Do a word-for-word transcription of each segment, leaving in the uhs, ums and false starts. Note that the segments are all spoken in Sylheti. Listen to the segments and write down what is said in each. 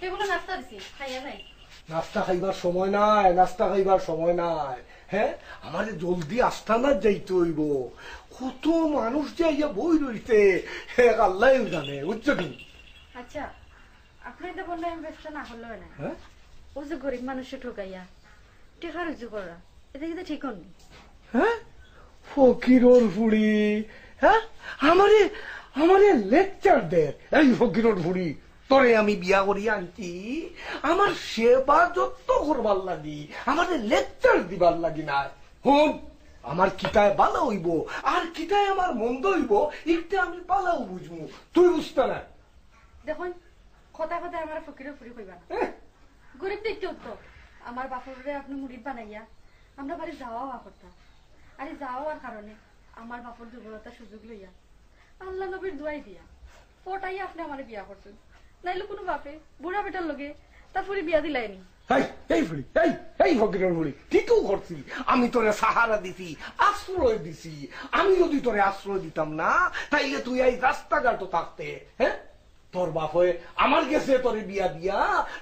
এগুলো নাস্তা দিছি, খাইয়া নাই। নাস্তা খাইবার সময় নাই, নাস্তা খাইবার সময় নাই। হ্যাঁ, আমারে জলদি আস্তানাত যাইতে অইবো। কত মানুষ যে আইয়া বই রইছে, হে আল্লাহই জানে, বুঝছো নি? আচ্ছা, আপনি তো বললেন ব্যবসা না হলেও না। হ্যাঁ? ও যে গরিব মানুষে ঠকাইয়া টেকা রুজি করা, এটা কিন্তু ঠিক হয়নি। হ্যাঁ? ফকিরর ফুড়ি, হ্যাঁ? আমারে, আমারে lecture দের। এই ফকিরর ফুড়ি, তোরে আমি বিয়া করি আনছি আমার সেবা যত্ন করবার লাগি, আমারে lecture দিবার লাগি না। হুন, আমার কিতায় ভালা অইবো আর কিতায় আমার মন্দ অইবো, ইকটা আমি ভালাউ বুঝমু, তুই বুঝতে না। দেখুন, কথা কথা আমার ফকিরর ফুড়ি কইবা না। এহ। গরিব দেখতে তো আমার বাপরে আপনি মুরিদ বানাইয়া আমরা বাড়ি যাওয়া আওয়া করতাম। আর এই যাওয়া আওয়ার কারণে আমার বাপর দুর্বলতার সুযোগ লইয়া আল্লাহ নবীর দোয়াই দিয়া পটাইয়া আপনি আমারে বিয়া করছেন। নাইলে কোনো বাপে বুড়া বেটার লগে তার ফুড়ি বিয়া দিলায়নি। এই, এই ফুড়ি, এই, এই ফকিরর ফুড়ি, ঠিকউ করছি। আমি তোরে সাহারা দিছি, আশ্রয় দিছি। আমি যদি তোরে আশ্রয় দিতাম না, তাইলে তুই এই রাস্তাঘাটও থাকতে, হ্যাঁ? তোর বাপে আমার গেছে তোরে বিয়া দিয়া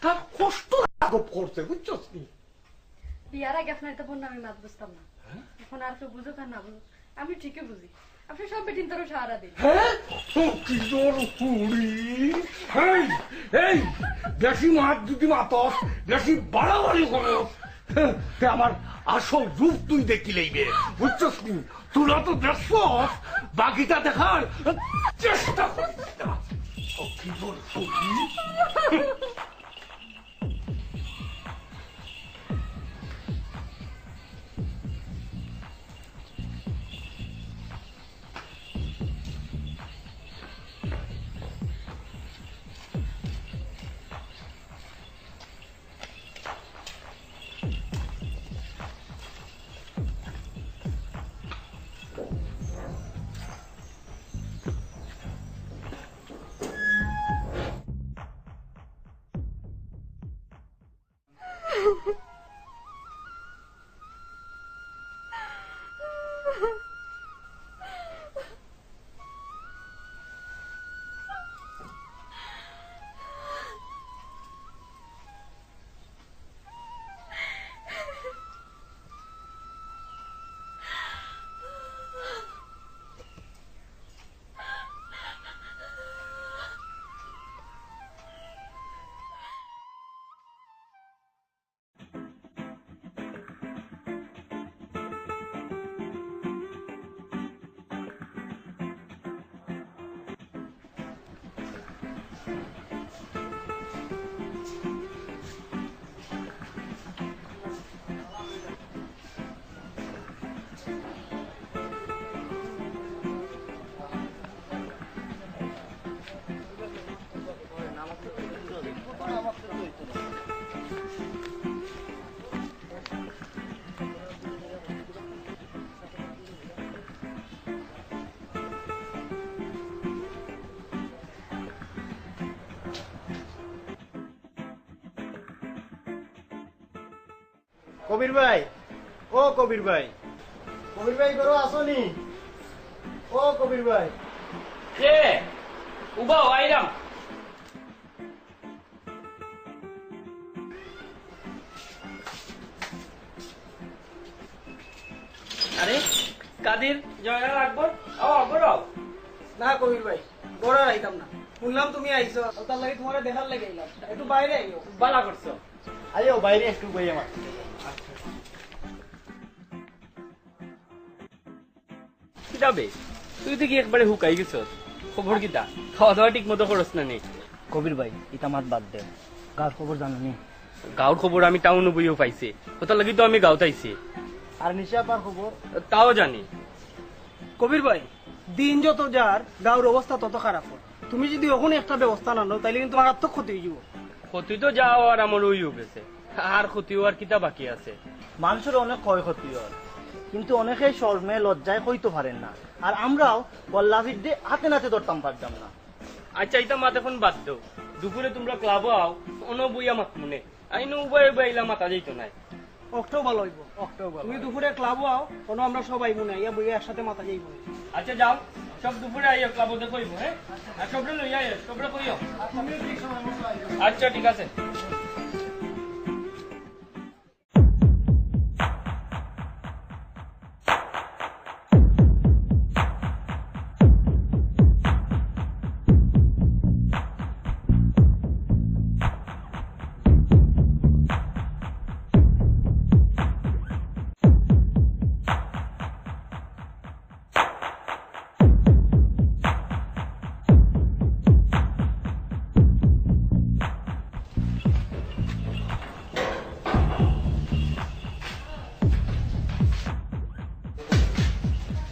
তার কষ্ট লাঘব করছে, বুঝছস নি? বিয়ার আগে আপনার তো বললাম আমি মাত বুঝতাম না। হ্যাঁ? এখন আর কেউ বুঝুক আর না বুঝুক, আমি ঠিকই বুঝি। আপনি সব বেটিন্তরে সাহারা দিন। হ্যাঁ? ও কি জোর হুড়ি! এই, এই, বেশি মাত যদি মাতস, বেশি বাড়াবাড়ি করস, তে আমার আসল রূপ তুই দেখিলাইবে, বুঝছস নি? তোরা তো দেখছস, বাকিটা দেখার চেষ্টা করিস না। ও কি জোর হুড়ি! কবির ভাই, ও কবির ভাই, কবির ভাই, ঘরো আছো নি? ও কবির ভাই। কে? উবাও, আইরাম। আরে, কাদির, জয়নাল, আকবর, আও, আকবর, আও। না কবির ভাই, ঘরো আইতাম না। হুনলাম তুমি আইছো, অতার লাগি তুমারে দেখার লাগি আইলাম। একটু বাইরে আইও। বালা করছো। আইও, বাইরে একটু বইয়া মাত। কিতা বে? তুই দেখি একবারে হুকাই গেছস। খবর কিতা? খাওয়া দাওয়া ঠিক মতো করস না নি? কবির ভাই, ইতা মাত বাদ দেও। গাঁওর খবর জানো নি? গাঁওর খবর আমি টাউনো বইয়াউ পাইছি। অতার লাগি তো আমি গাঁওত আইছি। আর নিশা আপার খবর? তাও জানি। কবির ভাই, দিন যত যার, গাঁওর অবস্থা তত খারাপ অর। তুমি যুদি অখন একটা ব্যবস্থা না নেও, তাইলে কিন্তু মারাত্মক ক্ষতি অইযিবো। ক্ষতি তো যা অওয়ার আমার অইয়াউ গেছে, আর ক্ষতি অওয়ার কিতা বাকি আছে? মানষর অনেক ক্ষয়ক্ষতি অর, কিন্তু অনেকে শরমে লজ্জায় কইতো পারের না। আর আমরাও গল্লা ফিড্ডে হাতে নাতে ধরতাম পারতাম না। আইচ্ছা, ইতা মাত অখন বাদ দেও। দুপুরে তুমরা ক্লাবো আও, অনো বইয়া মাতমুনে। আইনো উবায় উবায় ইলা মাতা যাইতো নায়। অক্টোবর অইবো। অক্টোবর। তুমি দুপুরে ক্লাবো আও, অনো আমরা সব আইমু নে, ইয়া বইয়া একসাথে মাতা যাইবো নে। আচ্ছা, যাও, সব দুপুরে আইও, ক্লাবো দেখা অইবো, হ্যাঁ? আর সবরে লইয়া আইও, সবরে কইও। আর তুমিও ঠিক সময় মতো আইও। আচ্ছা, ঠিক আছে।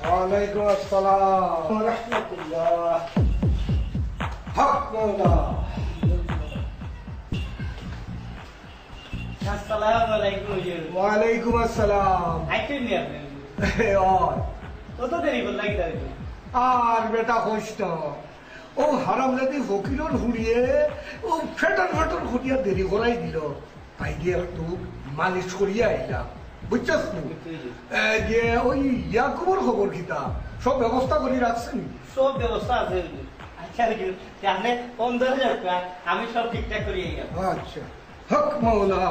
ওয়ালাইকুম আসসালাম ওয়া রাহমাতুল্লাহ। হক মাওলা। আসসালামু আলাইকুম, হুজুর। ওয়ালাইকুম আসসালাম। আইছেন নি আপনি? ওই। কত দেরি করলা কিতা? আর বেটা কইস না। ও হারামজাদি ফকিরর ফুড়িয়ে ও ফেটর ফেটর করিয়া দেরি করাই দিল। তাই গিয়া একটু মালিশ করিয়া আইলাম। বুঝছস নি? বুঝছি, জি। এ, গিয়ে ওই ইয়াকুবর খবর কিতা? সব ব্যবস্থা করি রাখছে নি? সব ব্যবস্থা আছে, হুজুর। আচ্ছা, হুজুর, আপনি অন্দরে যাউক্কা, আমি সব ঠিকঠাক করি আইলাম। আচ্ছা। হক মাওলা।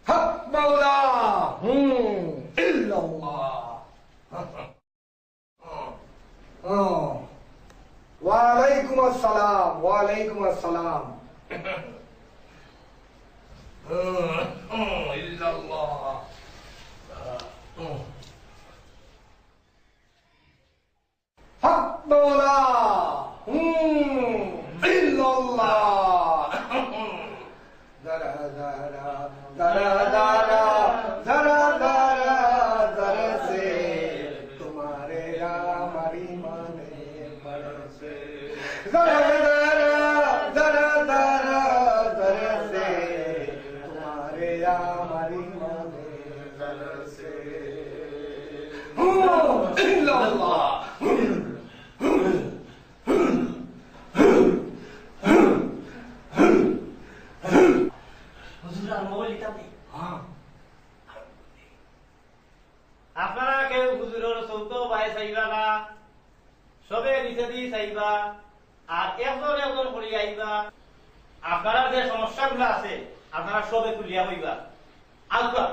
হক মাওলা। হুম, ইল্লাল্লাহ। ও, ওয়ালাইকুম আসসালাম, ওয়ালাইকুম আসসালাম। ইল্লাল্লাহ। হক মাওলা। হুম, ইল্লাল্লাহ। ذرا ذرا ذرا ذرا ذرا ذرا ذرا سے تمہارے ہماری مانے پڑے سے۔ ذرا ذرا ذرا ذرا ذرا سے تمہارے ہماری مانے پڑے سے۔ ہوں، الا اللہ۔ হুজুর, আর মোবাইল নিতাম নি? হ্যাঁ। আপনারা কেউ হুজুরর চউখো বায় চাইবা না, সবে নিচেদি চাইবা, আর একজন একজন করি আইবা। আপনারা যে সমস্যাগুলা আছে, আপনারা সবে খুলিয়া কইবা। আলকা।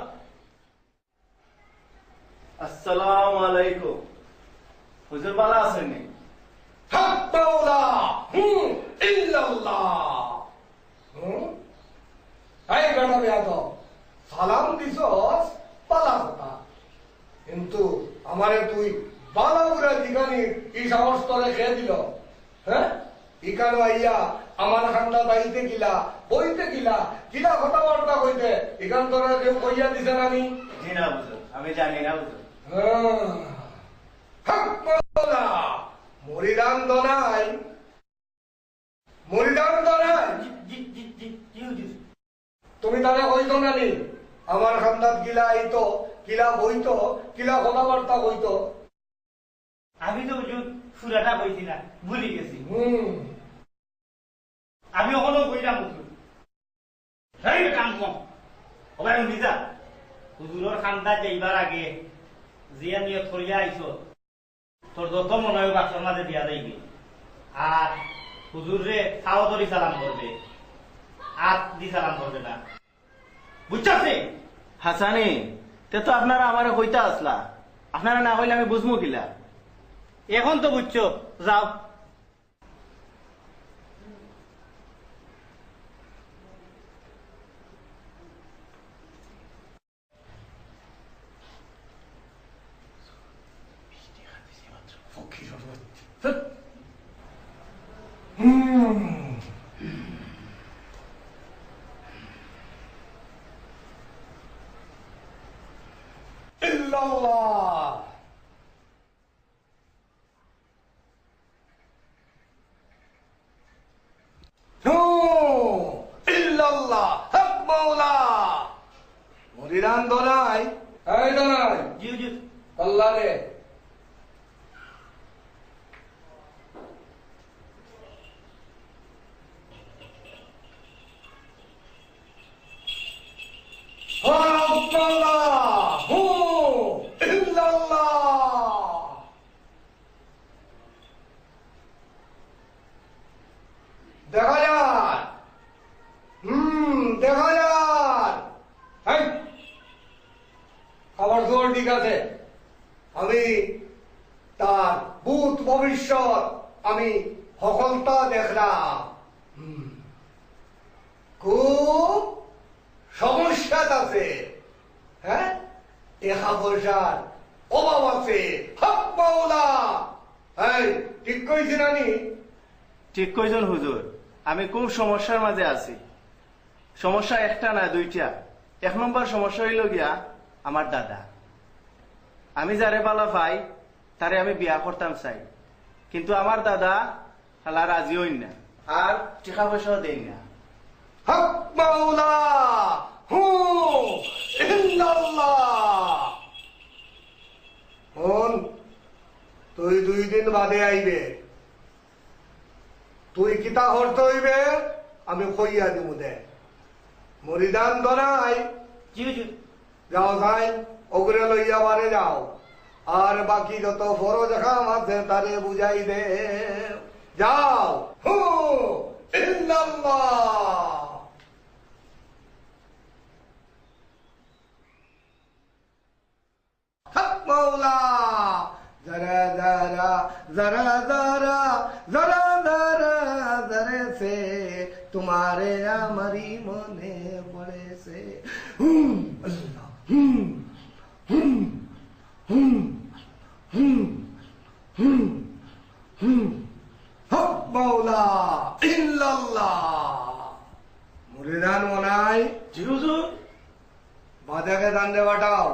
আসসালামু আলাইকুম। হুজুর, ভালা আছইন নি? হক মাওলা, হুম, ইল্লাল্লাহ। হুম? এই বেটা বেয়াদব, সালাম দিছস, ভালা কথা। কিন্তু আমারে তুই ভালা করি জিগানি, ই সাহস তোরে কে দিল? হ্যাঁ? ইকানো আইয়া আমার খান্দাত আইতে কিলা, বইতে কিলা, কিলা কথাবার্তা কইতে, ইকান তোরে কেউ কইয়া দিছে না নি? জি না হুজুর, আমি জানি না হুজুর। হ্যাঁ। হক মাওলা, মুরিদান দনাই, মুরিদান দনাই। জি, জি, জি, জি, জি হুজুর। তুমি তারে কইছো না নি? আমার খান্দাত কিলা আইতো, কিলা বইতো, কিলা কথাবার্তা কইতো? আমি তো হুজুর পুরাটা কইছি না, ভুলি গেছি। হুম। আমি অখনো কইরাম হুজুর। হেই কাম কম। ও ভাই, হুনি যা। হুজুরর খান্দাত যাইবার আগে যে নিয়ত করিয়া আইছো, তোর যত মনে অয় বাক্সর মাঝে দিয়া যাইবি। আর হুজুররে পাও ধরি সালাম করবে, আত দি সালাম করবে না। বুঝছস নি? হাসানি, তে তো আপনারা আমারে কইতা আছলা। আপনারা না কইলে আমি বুঝমু কিলা? এখন তো বুঝছো, যাও। ফকিরর বাচ্চা। ধ্যাৎ। হুম। ইল্লাল্লাহ। দেখা যার। হুম, দেখা যার। হেই, খবর জোর ঠিক আছে। আমি তার ভূত ভবিষ্যৎ আমি হকলতা দেখলাম। হুম। খুব সমস্যাত আছে। হ্যাঁ, টেকা পয়সার অভাব আছে। হক মাওলা। এই, ঠিক কইছি না নি? ঠিক কইছইন হুজুর, আমি খুব সমস্যার মাঝে আছি। সমস্যা একটা না, দুইটা। এক নম্বর সমস্যা অইলো গিয়া আমার দাদা। আমি যারে বালা পাই, তারে আমি বিয়া করতাম চাই, কিন্তু আমার দাদা হালা রাজি অইন না, আর টেকা পয়সাও দেইন না। হক মাওলা, হু, ইল্লাল্লাহ। হুন, তুই দুই দিন বাদে আইবে। তুই কিতা করতে অইবে, আমি কইয়া দিমু দে। মুরিদান ধরাই। জি হুজুর। যাও যাই, ওগুরে লইয়া বারে যাও। আর বাকি যত ফরজ কাম আছে তারে বুঝাই দে। যাও। হু, ইল্লাল্লাহ। হক মাওলা। জরা জরা, জরা জরা, জরা জরা, জরে সে তুমারে আমারি মনে পড়েছে। হুম, আল্লাহ, হুম, হুম, হুম, হুম, হুম, হুম। হক মাওলা, ইল্লাল্লাহ। মুরিদান অনাই? জি হুজুর। বাদাকে দান্ডে বাটাও।